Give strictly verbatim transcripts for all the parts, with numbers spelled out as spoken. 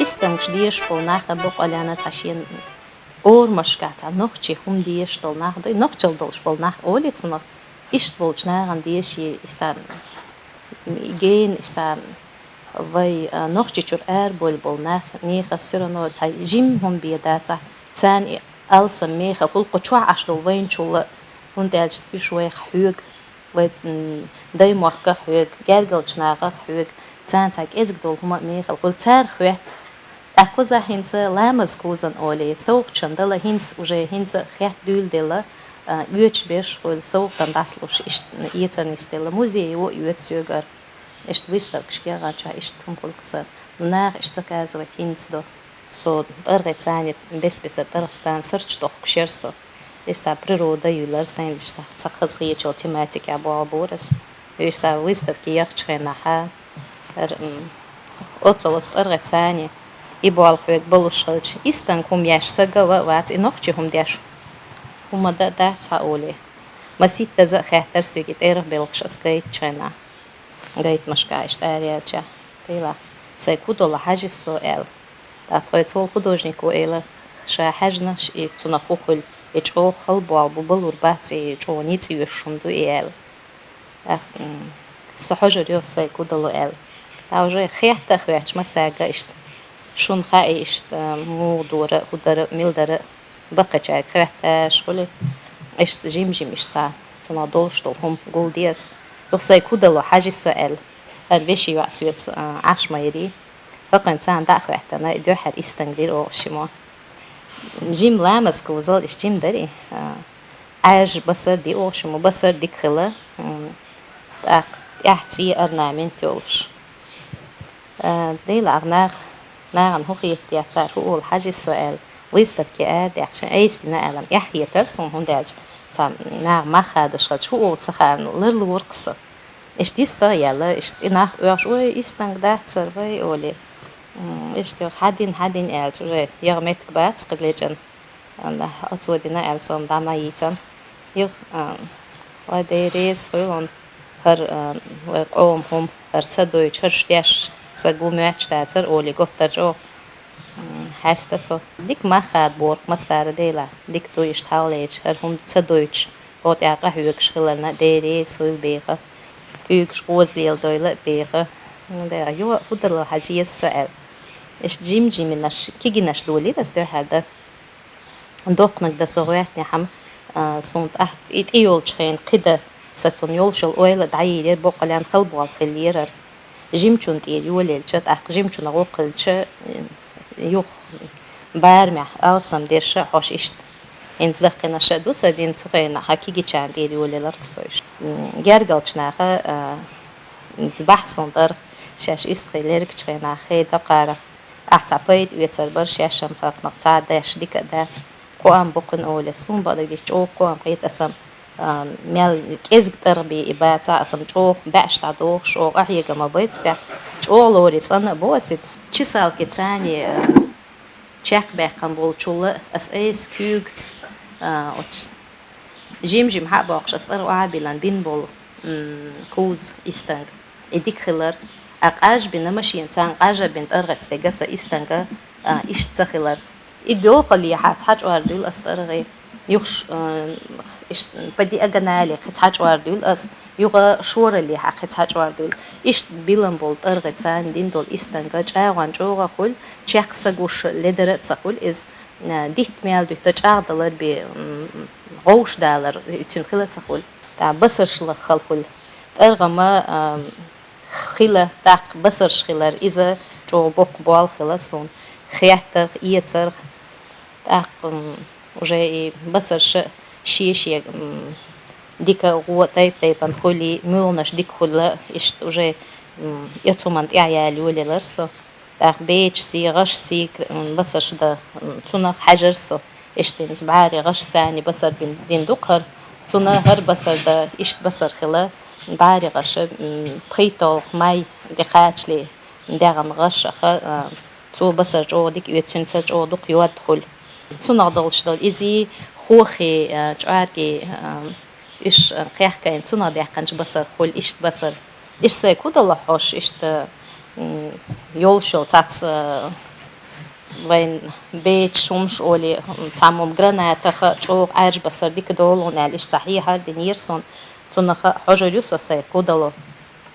Истангаш дезаш бола нах а бокъонца цхьа шен орамашка цхьа нохчий хӀума дезаш дола нах да, нохчалла долаш бола нах олий цунах, иштта болча нахана дезаш, иштта гена, иштта вай, а, Нохчийчура арабоалабола нах, нехан всё равно цхьа жима хӀума бе дацахь, царна и алсам мехал хул кху чохь Ӏаш долу вайначул а, хӀунда аьлча уьш вайх хьоьгу, вай, м, даймохк а хьоьгу, гергарчу нахах а хьоьгу, царна цхьа кӀезиг долу хӀума а мехала хуьлу, цара хоьтту. ТӀаккха кхузахь хӀинца ламаз кхузан олий, совгӀаташ дала хӀинца, уже хӀинца хетта дуьйладелла, а, оьцуш берш хуьлу, совгӀатана дӀасалуш, иштта эцар нисделла, музее а оьцу соьгара. Иштта выставкаш кехатчохь иштта хӀума хуьлу кхузахь. Ну, наха иштта заказывать хӀинца до. Со тӀаргӀе царна, бес-бесара тӀаргӀаш царна сарч тохкуш яра со. Иштта природа юьллара сайна, иштта цхьа хазахетачу тематикехь болх бора аса. Иштта выставка яхачу хенахь, ар-, м, оццул аса тӀаргӀе царна, и болх хьоьгу болуш хилча, истанга хӀума еш сага а вац, и нохчий хӀума деш хӀума дан а дац хьан олий. Маситтаза а хаьттара соьга и тӀаргӀа белхаш аса гайтачу хенахь. Гайтамашка иштта ара яьлча, тӀела, сайн кудала хьажи со аьлла. ТӀаккха тхоьца волу художнико элира, ша хьаьжна, и цунах хӀу хуьлу, и чӀогӀа хала болх бу, балур бац, и чӀогӀа ницкъ йоьшуш хӀума ду и аьлла. ТӀаккха, м, со хьожур ю сайн кудало аьлла. Ткъа уже хетта а хоьттуш массаьрга иштта. Шуна хаьа иштта, муха дора, хӀу дара, мила дара, баккхийчаьрга хетташ хуьлий, иштта жим-жим иштта цхьа цунах долуш долу хӀума гулде аса. Юха сайн кудало хьажи со аьлла, хӀара вешин йоӀ соьца, а, Ӏаш ма ярий. ХӀокхуьнца царна дӀа а хӀоьттина, и дуьххьара истанг дира оха шиммо. Жим ламаз кхузал иштта жим дарий, а, Ӏаьржа басар ди оха шиммо, басар дика хила, м, тӀаккха тӀехь цӀе орнамент йолуш. Э, дела, агӀ нах, нахана хӀу хетта, цара хӀу олу хьажи со аьлла, выставке арадаьккхича, айса дина аьлла, эхь хетара суна, хӀунда аьлча цхьа наха мах хадош хилча, хӀу олу ца хаьара, ларлора-кх со. Иштта йиста а яьлла, иштта и нах оьхуш, ой, истанг дацара, вай, олий. М, иштта хьадина, хьадина аьлча, уже ягӀа меттиг бац кхин лечкъина. Ана, оцо дина аьлла, со-м дӀа ма йийцан. Юха, а, вай деррис хуьлун, хӀара, а, вай къоман хӀума, хӀара ца дойтуш, хӀара шу деш, са гу моьттуш дацара, олий, готтар чӀогӀа, м, хьаьста со. Дика мах хадабора-кх массара, дела, дика ду иштта хьалхалечу, хӀара хӀума ца дойтуш, хӀо тӀехь къахьоьгуш хиларна, деррис хуьлу беха, куьйгаш гӀоза леладойла а беха. Ну, дела, юха хӀу дала хьажа еза со аьлла. Иштта жим-жиманаш, кигинаш долийра аса дуьххьара дан. Доккханиг дан со гӀоьртинехь-м, а, суна тӀаьхьа и тӀе йолчу хенахь кхин дан, сан цунна йолуш йолу ойла а дӀайийр яра, боккъалла хала болх хиллера хӀара. Жимачунна тӀера йолаелча, тӀаккха жимачунах воккхавелча, юха барамехь алсам дерш а хьош иштта. ХӀинца даккхинаш а ду сан дина цу хенахь, хьан кигичарна тӀера йолаелира-кх со иштта. М, гергарчу наха, а, бахьа суна тӀара, шаьш уьстагӀий лергачу хенахь, хеда кхарах. Ахь цхьа пайда оьцур бара шаьш-м хӀокхунах, цхьа деш дика а дац. Кхоам бу кхуьнан олий, суна бакъдерг дийцича, чӀогӀа кхоам хета аса-м, а, мел кӀезиг тӀаргӀа бен и бацахь, аса-м чӀогӀа баьӀаш дӀадохуш, чӀогӀа къахьега ма бац баьхна. ЧӀогӀа лорий цӀанна а бо аса и. Чесалки цани, а, чекхбаьккхина болчул а аса айса куьйгаца, а, оцу жим-жим хьа а боккхуш, аса тӀара охьа а биллина бина болу, м, куза истанг. И дика хилар. А къаж бина машина, царна къажа бина тӀаргӀаца дегаса истанга, а, иштта ца хилар. И доьхалехьа цхьа чӀор дуьйла аса тӀаргӀий. Юхш, а, иштта, по диагонали кхин цхьа чӀор дуьйла аса. Юха шоралехьа кхин цхьа чӀор дуьйла. Иштта билан болу тӀаргӀий царна дина долу истанга чӀагӀон чӀогӀа хуьлу, чекх са гуш ледара а ца хуьлу иза. Э, дитт мел дуьтта чӀагӀдалар бен, м, гӀовш далар, цуьнан хила ца хуьлу. ТӀаккха басарш лаххал хуьлу. ТӀаргӀама, а, хила, тӀаккха басарш хилар, иза чӀогӀа боккха болх хила суна. Хеттарх, эцарх, тӀаккха, м, уже и басарша шен-шен, м, дика гӀо тайп-тайпана хуьлий, муьлханаш дика хуьлу, иштта уже, м, эцу хӀуманна тӀаьхьа яла йолаелира со. ТӀаккха бечаьций, гӀашций, м, басарш дан, м, цунах хьаьжар со. Иштта иза бӀаьри гӀаш царна басар бин-, дина ду-кх хӀара. Цунна хӀара басар дан, иштта басар хила, бӀаьри гӀаш, м, пхийтталгӀа май де кхачале, дегӀан гӀаш аха, а, цо басар чӀогӀа дика оьцу, цуьнца чӀогӀа дукха йод хуьлу. Цунах долуш долу изий, хохий, а, чӀоргий, а, уьш, а, кхехкайна, цунах даьккхинчу басар хуьлу, иштта басар. Иштта сайн кудалла хьош, иштта, м, йолуш йолу цац, а, вайн бечаш хӀумаш олий, цхьаммо гранатаха чӀоагӀа Ӏаьржа басар дика долун аьлла, иштта цхьа хьехар динера сона, цунах хьожур ю со сай кудало.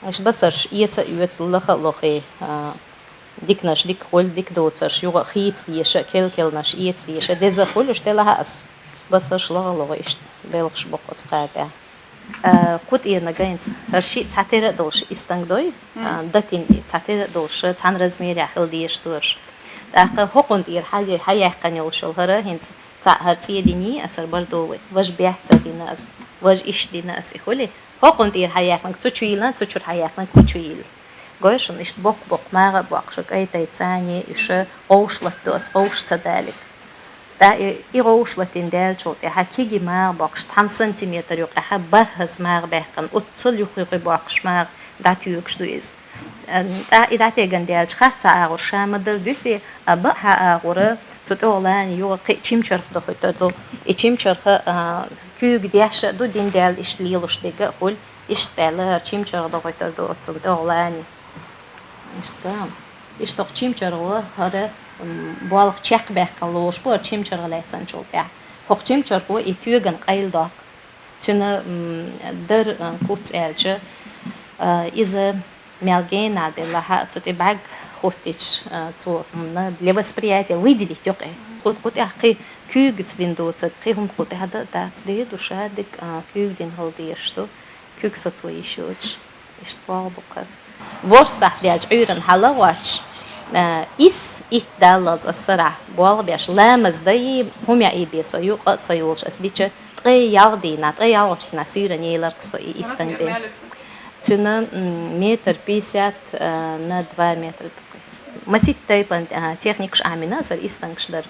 Иштта басарш эца а оьцу, лаха а лохий, а, диканаш дика хуьлу, дика доцурш юха а хийца дезаш, кел-келнаш эца дезаш, деза хуьлу, иштта делахь а ас басарш лаха а лохий, иштта белхаш боккхуц кхаьрдехь. А, кху тӀера нагайнца, хӀара шиъ цхьатера а долуш истанг дой, а, датин цхьатера а долуш, цхьана размерехь хила дезаш дош. ТӀаккха хӀокхунна тӀера хьа-, хьаяьккхина йолуш йолу хӀара, хӀинца цхьаъ хӀара цӀе диний, ас хӀара бардоввий. Важа бехк ца дина ас, важа иштта дина ас и хуьлий. ХӀокхунна тӀера хьаяьккхинарг цу чу йиллина, цу чуьра хьаяьккхинарг кху чу йилла. Гой шуна, иштта боккха-боккха магӀа а боккхуш, кӀай-тайца цхьаьний уьш гӀовш латадо ас, гӀовш ца далийта. ТӀаккха и, и гӀовш латийна даьллачул тӀаьхьа кегий магӀа боккхуш, цхьана сантиметр юкъехь бархӀазза магӀа баьккхина, оццул юх-юххе боккхуш магӀа дӀатоьгуш ду иза. ТӀаккха и дӀатегна даьлча, харц агӀор ша ма-дарра дуьсий, а бакъахьа агӀора цу тӀехула юха кхин а чимчарх дохуьйтур ду. И чимчарх, а, куьйга деш а ду, дин даьлла иштта лелош дерг а хуьлу, иштта аьлла, чимчарх дохуьйтур ду оцу тӀехула. Иштта. Иштта хӀокху чимчархо хӀара, м, болх чекхбаьккхина лоруш бу хӀара чимчарх лаьцначул тӀаьхьа. ХӀокху чимчархо и тоьган къайладоккху. Цуьнан, м, дар, а, куц аьлча, а, иза мел генахь делахь а, цу тӀе бӀаьрг хӀоттийча, а, цо, м, для восприятия выделить йо кхин. Кху, кху тӀехь кхин куьйгаца дина доцург, кхин хӀума кху тӀехь дан а дац, дийр ду ша дерг, а, куьйга дина хила дезаш ду, куьйга сацо йиш йоцуш. Иштта болх бу кхара. ВорхӀ сахьт даьлча Ӏуьйранна хьала а гӀоттуш, а, исс, итт даллалц ас сарахь болх беш, ламаз дан а, хӀума яа бен со юкъа а ца йолуш ас дича, ткъе ялх дийнахь, ткъе ялхолчу дийнахь суьйранна елира-кх со и истанг дина. Цуьнан, м, метр пятьдесят, а, на два метра. Масийтта тайпана, а, техникаш Ӏамийна ас, хӀара истангаш дара.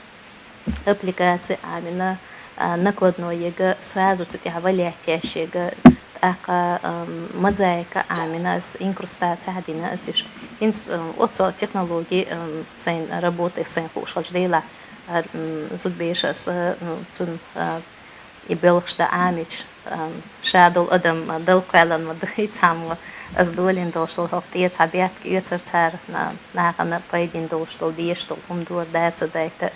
Аппликаци Ӏамийна, а, накладной ерг, сразу цу тӀехь валет еш ерг, тӀаккха, ам, мозаика Ӏамийна ас, инкрустаци хьадина ас уьш. ХӀинца, ам, оццул технологи, ам, сайна работа, сайна хууш хилча делахь, а, м, зудбеша ас, а, м, цунна, а, и белхаш дан Ӏамийча, ам, ша долу адам, а, Далла кхоьллина ма ду, и цхьаммо ас долийна долуш долу хӀокху тӀера цхьа бертиг оьцура цара, на-, нахана пайдина долуш долу, дезаш долу хӀума дора, да ца дайта.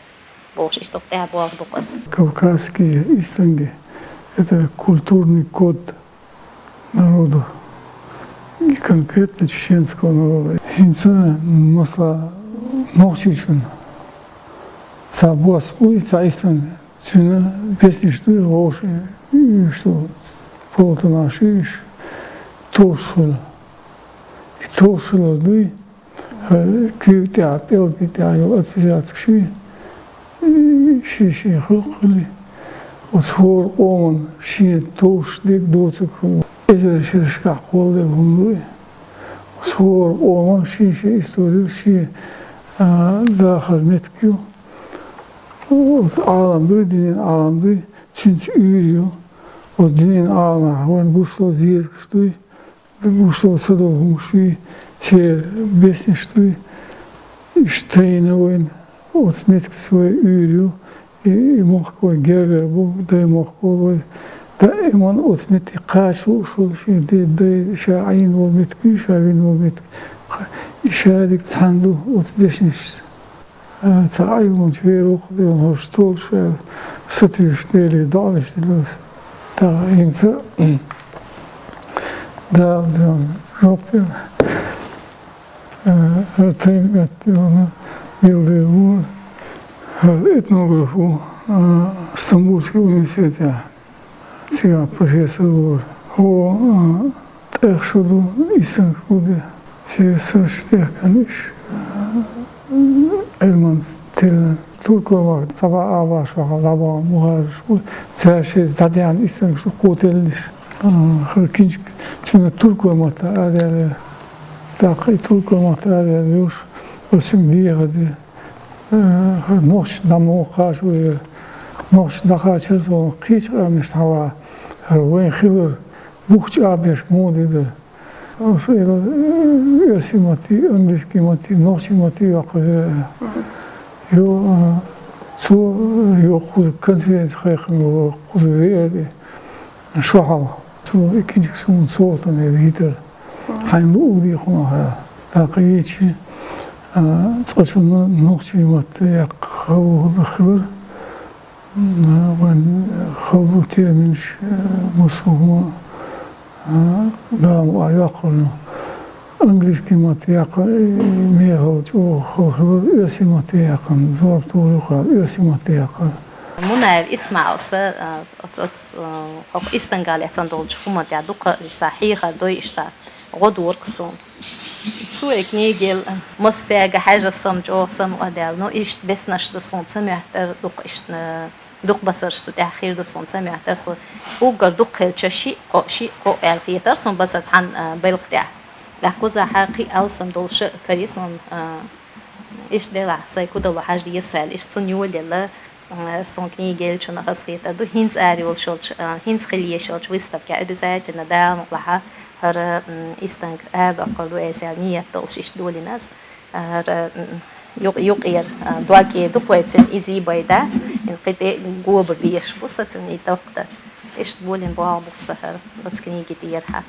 Бохуш, иштта тӀаьхьа болх бу-кх ас. Кавказские истанги — это культурный код народов. И конкретно чеченского народа. ХӀинца, масала, нохчийчун цхьа бос буй, цхьа истанг, цуьнан беснеш дуй, гӀовший, что, полутонаш уьш, товш хуьлу. И товш хилар дуй, куьйга тӀехь, пӀелга тӀехь йолу отпечаток ши, ши-ши хуьлу-кх хуьлий. Оцу хӀора къоман шен товш дерг доцург хуьлу. Эзар шерашкахь кхолладелла хӀума ду и. Оцу хӀора къоман шен-шен история, шен, а, дахар меттиг ю. Оцу Ӏалам дуй, динан Ӏалам дуй, цуьнца уьйр ю. Оцу динан Ӏаламехь вайна гуш долу зезагаш дуй. Гуш долу ца долу хӀумаш юй, церан беснеш дуй, иштта тайна вайна, оцу меттигца вай уьйр ю, и, и мохк вай гергара бу, дай мохк волу вай. Даиман оцу метте кхача лууш волу шен де-, дай, ша Ӏийна волу меттиг юй, ша вина волу меттиг. Кха-, и шадерг цхьаьна ду оцу беснешца. Цхьа Ӏилманча вер ву-кх, дела, хӀорш толуш аьлла, сатуьйсуш Деле доӀанаш дина аса. ТӀаккха хӀинца Дала, дела, жоп дела. ХӀара тайна меттиг, дела, Йылдыр ву, хӀара этнограф ву, Стамбульский университетехь. Цигахь профессор вара. ХӀо, а, тӀех шу ду, истанг шу де. Церан сарш тӀехкана уьш, а, Ӏилманца тиллина. Туркойн махка цхьа бӀе а бӀе шо хьалха дӀабахана мухӀажарш бу. Цара шайца дӀадеана истанг шу кхотеллиш. А, хӀара киншка цуьнан туркойн матта араяллера. ТӀаккха и туркойн матта араялла йолуш, аса шуьга дехар дира. Э, нохчий дӀа муха кхачо яра. Нохчий дӀакхачара суна кхечу къаьмнашна хьалха. ХӀара вайн хилар бух чӀагӀбеш мода дара. Аса элира, э, оьрсийн матте, английский матте, нохчийн матте йоккхур яра. Йо, э, цо, э, йо, кхуза конференци кхайкхина вара, кхуза веара и шо хьалха. Цо и киншка суна сохьтана яра йитар. Хьайна луъург дийхуна хьа. ТӀаккха йичи, А, цкъачунна нохчийн матта яккха хала хилар. А, вайн хала терминаш, а, массо хӀума, а, Дала мукъ лахь, йоккхур ю. Английский матта яккха, э, мехала чӀоагӀа хала хилар, оьрсийн матта яккха, зорба тохар ю-кх, оьрсийн матта яккха. Мунаев Исмаила са, а, оц, оц, а, хӀокху Истангалехь цхьана долчу хӀуманна тӀехь дукха иштта хьехар дой, иштта гӀо дора-кх суна. Цо и книга елла, массаьрга хьаьжна, со-м чӀогӀа самукъадаьлла. Ну, иштта беснаш ду суна ца моьттура, дукха иштта, дукха басарш цу тӀехь хир ду суна ца моьттура. Со уггар дукха хилча, шиъ-кхоъ, шиъ-кхоъ аьлла хетара суна басар цхьана, а, белха тӀехь. ТӀаккха кхузахь кхин алсам долуш а карий суна, а, иштта делахь, сайн куделла хьажа деза аьлла, иштта цунна йолаелла. Э, суна книга еллачунах аса хетар ду, хӀинца ара йолуш йолчу, э, хӀинца хила езаш йолчу выставкехь обязательно, Дала мукъ лахь, хӀара, м, Истанга арадоккхур ду аса аьлла, ниет долуш иштта долийна аса. ХӀара, м, юкъ-, юкъера, э, дог кӀера ду-кх вай цуьнан, иза йийр дац, кхин тӀе гоба безаш бу сан цуьнан и тохка. Иштта болийна боху бу сан хӀара, оцу книги тӀера хьа.